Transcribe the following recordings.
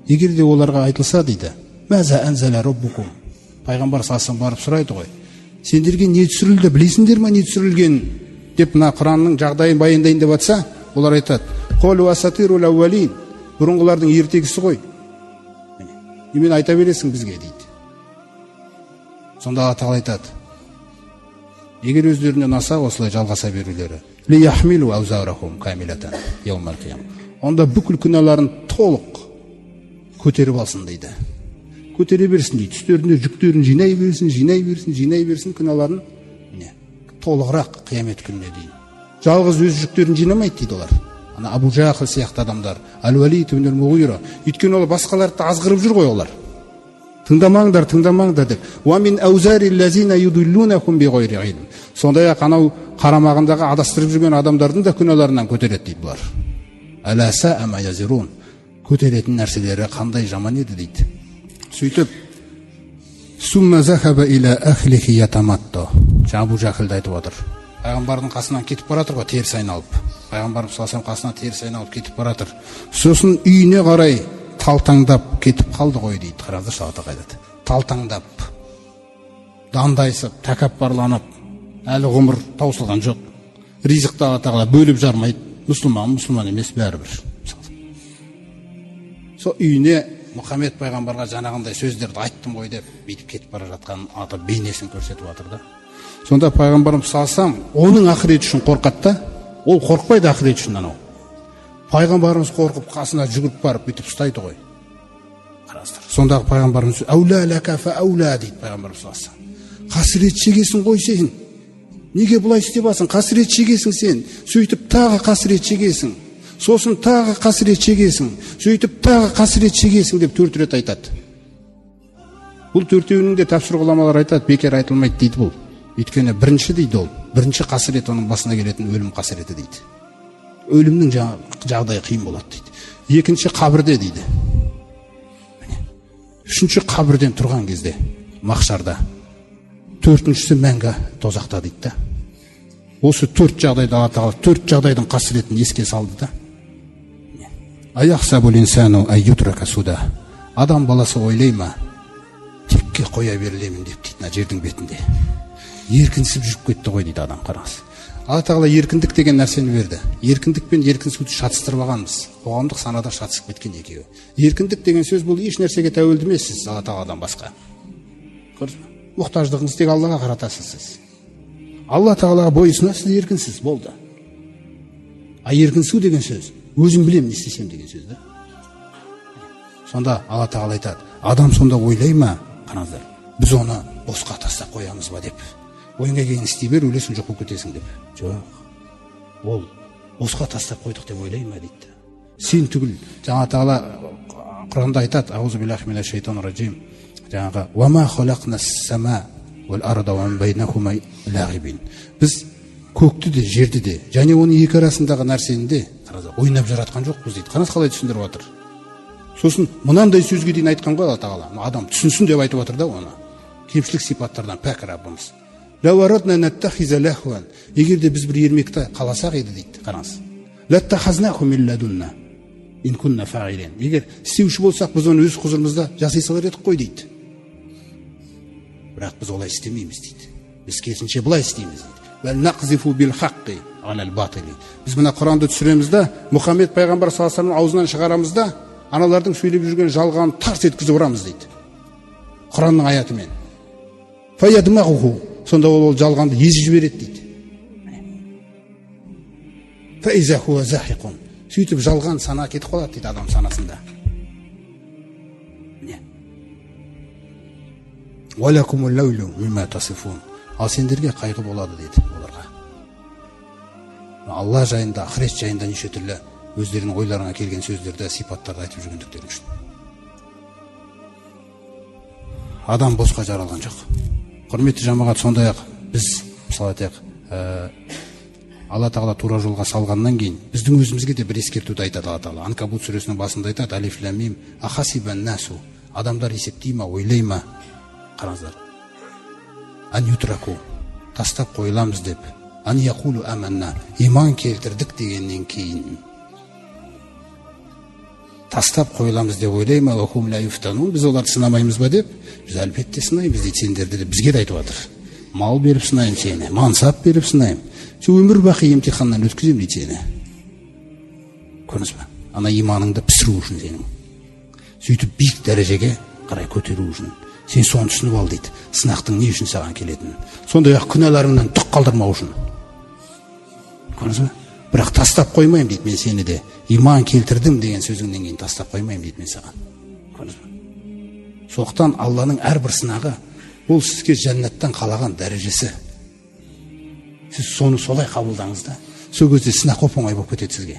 Егер де оларға айтылса дейді, мәза әнзәлә роббукум. Пайғамбар саллаллаху барып сұрайды ғой, сендерге не түсірілді, білесіңдер ма не түсірілген деп, мына Құранның жағдайын баяндайын деп жатса, олар айтады, қолу асатирул әуәлин, бұрынғылардың ертегісі ғой, немен айта бересің бізге дейді. Сонда Алла тағала айтады, егер өздеріне ұнаса осылай жалғаса берулері, лияхмилу аузарахум камилатан яумал қияма, онда бүкіл күнәларын толық көтеріп алсын дейді. Көтере берсін дейді, үстерінде жүктерін жинай берсін, жинай берсін, жинай берсін күнәларын, міне, толығырақ қиямет күніне дейін. Жалғыз өз жүктерін жинамайды дейді олар. Ана Абу Жахл сияқты адамдар, Әл-Уалид ибн Муғира, өйткені олар басқаларды азғырып жүр ғой олар. Тыңдамаңдар, тыңдамаңдар деп. Уа мин аузарил лазина юдиллунахум биғайри илм. Сондай-ақ анау қарамағындағы адастырып жүрген адамдардың да күнәларынан көтереді дейді бұлар. Әла саа ма язирун. Көтеретін нәрселері қандай жаман еді дейді. Сөйтіп, сумма захаба иля ахлихи ятаматта. Жаңа Абу Жахілді айтып отыр. Пайғамбардың қасынан кетіп бара жатыр ғой, теріс айналып. Пайғамбарымыз саллаллаху алейхи вассалам қасынан теріс айналып кетіп бара жатыр. Сосын үйіне қарай талтаңдап кетіп қалды ғой дейді. Қараңыздаршы, Алла тағала айтады. Талтаңдап, дандайсып, тәкаппарланып, әлі ғұмыр таусылған жоқ. Ризықты Алла тағала бөліп жармайды. Мұсылман, мұсылман емес, бәрібір. Сол үйіне Мұхаммед пайғамбарға жаңағындай сөздерді айттым ғой деп бүйтіп кетіп бара жатқан ата бейнесін көрсетіп жатыр да. Сонда пайғамбарымыз саллаллаху алейхи вассалам оның ақыреті үшін қорқады да, ол қорықпайды ақырет үшін анау. Пайғамбарымыз қорқып қасына жүгіріп барып бүйтіп ұстайды ғой. Қараңыздар. Сондағы пайғамбарымыз әулә ләка фә әулә дейді пайғамбарымыз саллаллаху алейхи вассалам. Қасірет шегесің ғой сен. Неге бұлай істеп алсың? Қасірет шегесің сен. Сөйтіп тағы қасірет шегесің. Сосын тағы қасірет шегесің. Сөйтіп тағы қасірет шегесің деп 4 рет айтады. Бұл төртеуінің де тәпсір ғұламалар айтады, бекер айтылмайды дейді бұл. Өйткені бірінші дейді ол, бірінші қасірет оның басына келетін өлім қасіреті дейді. Өлімнің жағдайы қиын болады дейді. Екінші қабірде дейді. Міне. Үшінші қабірден тұрған кезде махшарда. Төртіншісі мәңгі тозақта дейді да. Осы 4 жағдайда Алла тағала 4 жағдайдың қасіретін еске салды да. Аяхсабул инсану ай ютрака суда. Адам баласы ойлай ма, текке қоя берілемін деп дейді мына жердің бетінде. Еркінсіп жүріп кетті ғой дейді адам, қараңыз. Алла тағала еркіндік деген нәрсені берді. Еркіндік пен еркінсуді шатыстырып алғанбыз. Қоғамдық санада шатысып кеткен екеуі. Еркіндік деген сөз бұл еш нәрсеге тәуелді емессіз Алла тағаладан басқа. Көрдіңіз бе? Мұқтаждығыңызды тек Аллаға қаратасыз сіз. Алла тағалаға бойұсынасыз, еркінсіз болды. А еркінсу деген сөз өзім білемін не істесем деген сөз да. Сонда Алла тағала айтады, адам сонда ойлай ма, қараңыздар, біз оны босқа тастап қоямыз ба деп. Ойыңа келгенін істей бер, өлесің, жоқ болып кетесің деп. Жоқ, ол босқа тастап қойдық деп ойлай ма дейді. Сен түгіл, жаңа тағала Құранда айтады, аузу биллахи минаш шайтанир ражим, жаңағы уама халақнас сама уал арда уа ма байнахума лағибин. Біз көкті де, жерді де, және оның екі арасындағы нәрсені де қараңыздар, ойнап жаратқан жоқпыз дейді. Қараңыз қалай түсіндіріп жатыр. Сосын мынандай сөзге дейін айтқан ғой Алла тағала. Мына адам түсінсін деп айтып жатыр да оны. Кемшілік сипаттардан пәк Раббымыз. Лау арадна наттахиза лахуан. Егер де біз бір ермекті қаласақ еді дейді, қараңыз. Латтахазнаху мин ладунна ин кунна фаилин. Егер істеуші болсақ, біз оны өз құзырымызда жасай салар едік қой дейді. Бірақ біз олай істемейміз дейді. Біз керісінше былай істейміз дейді. Бәл нақзифу бил хаққи алал батили. Біз мына Құранды түсіреміз да, Мұхаммед пайғамбар саллаллаху алейхи вассаламның аузынан шығарамыз да, аналардың сөйлеп жүрген жалғанын тарс еткізіп ұрамыз дейді. Құранның аятымен. Фаядмағуху. Сонда ол жалғанды езіп жібереді дейді. Фаиза хуа захиқун. Сөйтіп жалған сана кетіп қалады дейді адам санасында. Міне. Уалакумул ләйлу мимма тасифун. Ал сендерге қайғы болады дейді оларға. Алла жайында, ақырет жайында неше түрлі өздерінің ойларына келген сөздерді, сипаттарды айтып жүргендіктері үшін. Адам босқа жаралған жоқ. Құрметті жамағат, сондай-ақ біз, мысалы айтайық, Алла тағала тура жолға салғаннан кейін біздің өзімізге де бір ескертуді айтады Алла тағала. Анкабут сүресінің басында айтады: алиф лам мим ахасибан насу, адамдар есептей ма, ойлай ма? Қараңыздар, ан ютраку, тастап қойыламыз деп, ан яқулу аманна, иман келтірдік дегеннен кейін тастап қойыламыз деп ойлай ма? Уахум ла юфтанун, біз оларды сынамаймыз ба деп. Біз әлбетте сынаймыз дейді сендерді деп бізге де айтып жатыр. Мал беріп сынаймын сені, мансап беріп сынаймын, сен өмір бақи емтиханнан өткіземін дейді сені. Көрдіңіз ба? Ана иманыңды пісіру үшін, сенің сөйтіп биік дәрежеге қарай көтеру үшін. Сен соны түсініп ал дейді, сынақтың не үшін саған келетінін, сондай ақ күнәларыңнан түк қалдырмау үшін. Көрдіңіз ба? Бірақ тастап қоймаймын дейді мен сені де, иман келтірдім деген сөзіңнен кейін тастап қоймаймын дейді мен саған. Көрдіңіз ба? Сондықтан Алланың әрбір сынағы ол сізге жәннаттан қалаған дәрежесі. Сіз соны солай қабылдаңыз да, сол кезде сынақ оп оңай болып кетеді сізге.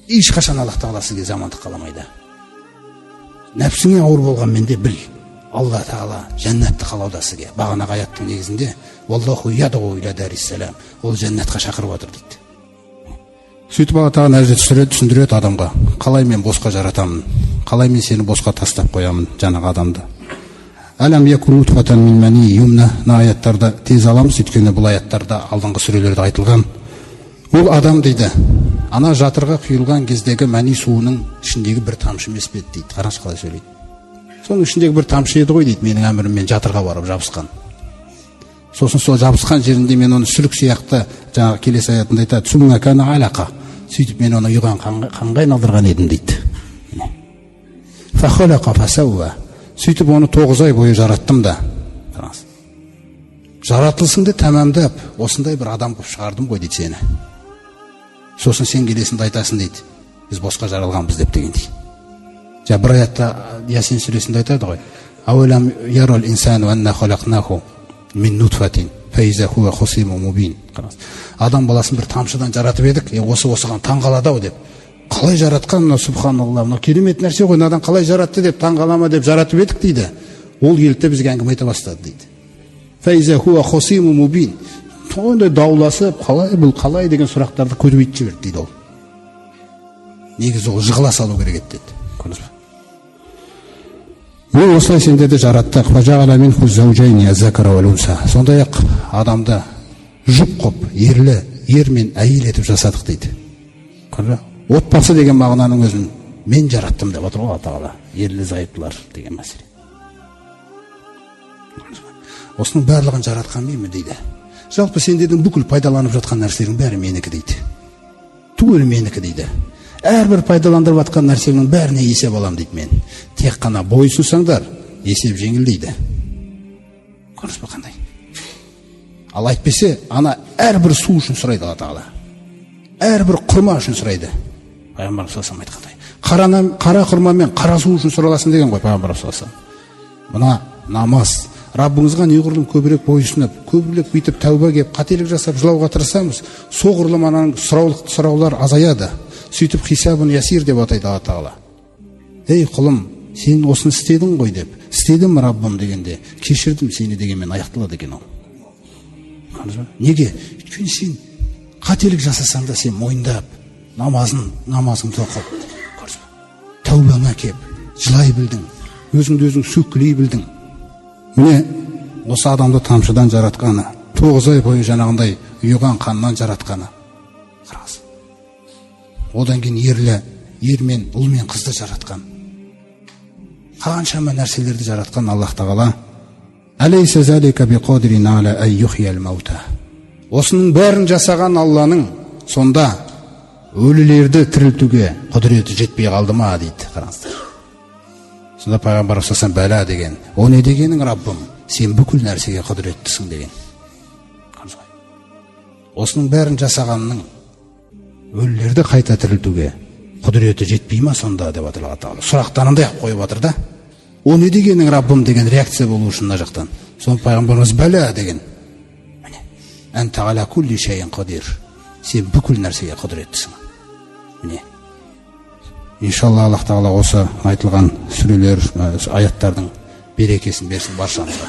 Ешқашан Аллах тағала сізге жамандық қаламайды. Нәпсіңе ауыр болғанмен де біл, Алла тағала жәннатты қалауда сізге. Бағанағы аяттың негізінде уаллаху ядғу иля дариссалам, ол жәннатқа шақырып жатыр дейді. Сөйтіп Алла тағала мына жерде түсіреді, түсіндіреді адамға: қалай мен босқа жаратамын, қалай мен сені босқа тастап қоямын жаңағы адамды. Әлам якун нутфатан мин мани юмна. Мына аяттарды тез аламыз, өйткені бұл аяттарда алдыңғы сүрелерде айтылған. Ол адам дейді, ана жатырға құйылған кездегі мәни суының ішіндегі бір тамшы емес пе еді дейді. Қараңызшы, қалай сөйлейді. Соның ішіндегі бір тамшы еді ғой дейді, менің әміріммен жатырға барып жабысқан. Сосын сол жабысқан жерінде мен оны сүлік сияқты, жаңағы келесі аятында айтады, сумма кана алақа, сөйтіп мен оны ұйыған қанға айналдырған едім дейді. Фахалақа фасауа, сөйтіп оны 9 ай бойы жараттым да. Қараңыз, жаратылысыңды тәмамдап, осындай бір адам қылып шығардым ғой дейді сені. Сосын сен келесің де айтасың дейді, біз босқа жаралғанбыз деп дегендей. Жаңа бір аятта, Ясин сүресінде айтады ғой: ауалам ярал инсану анна халақнаху мин нутфатин фаиза хуа хусиму мубин. Қараңыз, адам баласын бір тамшыдан жаратып едік, осы осыған таң қалады ау деп. Қалай жаратқан мынау, субханалла, мынау керемет нәрсе ғой, мынадан қалай жаратты деп таң қала ма деп жаратып едік дейді. Ол келді де бізге әңгіме айта бастады дейді. Фаиза хуа хусиму мубин, сондай дауласып, қалай бұл, қалай деген сұрақтарды көбейтіп жіберді дейді. Ол негізі ол жығыла салу керек еді деді. Көрдіңіз ба? Мен осылай сендерді жараттық. Сондай ақ адамды жұп қып, ерлі ер мен әйел етіп жасадық дейді. Көрдіңіз ба? Отбасы деген мағынаның өзін мен жараттым деп отыр ғой Алла тағала, ерлі зайыптылар деген мәселе. Осының барлығын жаратқан менмін дейді. Жалпы сендердің бүкіл пайдаланып жатқан нәрселерің бәрі менікі дейді, түгелі менікі дейді. Әрбір пайдаландырып жатқан нәрсеңнің бәріне есеп аламын дейді мен. Тек қана бойсұнсаңдар, есеп жеңіл дейді. Көрдіңіз ба қандай? Ал әйтпесе ана әрбір су үшін сұрайды Алла тағала, әрбір құрма үшін сұрайды. Пайғамбарымыз саллаллаху айтқандай, қара құрма мен қара су үшін сұраласың деген ғой пайғамбарымыз саллаллаху. Мына намаз, Раббыңызға неғұрлым көбірек бойұсынып, көбірек бүйтіп тәуба келіп, қателік жасап жылауға тырысамыз, соғұрлым ананың сұраулар азаяды. Сөйтіп хисабун ясир деп атайды Алла тағала. Ей құлым, сен осыны істедің ғой деп, істедім Раббым дегенде, кешірдім сені дегенмен аяқталады екен ол. Неге? Өйткені сен қателік жасасаң да, сен мойындап, намазыңды оқып, көрдіңіз ба, тәубаңа кеп жылай білдің, өзіңді өзің сөккілей білдің. Міне, осы адамды тамшыдан жаратқаны, 9 ай бойы жаңағындай ұйыған қаннан жаратқаны. Қараңыз, одан кейін ерлі ер мен ұл мен қызды жаратқан, қаншама нәрселерді жаратқан Аллах тағала. Осының бәрін жасаған Алланың сонда өлілерді тірілтуге құдіреті жетпей қалды ма дейді. Қараңыздар, сонда пайғамбар саллаллаху бәлә деген. О не дегенің, Раббым, сен бүкіл нәрсеге құдіреттісің деген. Осының бәрін жасағанның өлілерді қайта тірілтуге құдіреті жетпей ма сонда деп жатыр Алла тағала. Сұрақты анандай қылып қойып жатыр да. О не дегенің, Раббым деген реакция болу үшін мына жақтан. Соны пайғамбарымыз бәлә деген. Міне, әнта аля кулли шайин қадир, сен бүкіл нәрсеге құдіреттісің. Міне, иншалла, Аллах тағала осы айтылған сүрелер, аяттардың берекесін берсін баршамызға.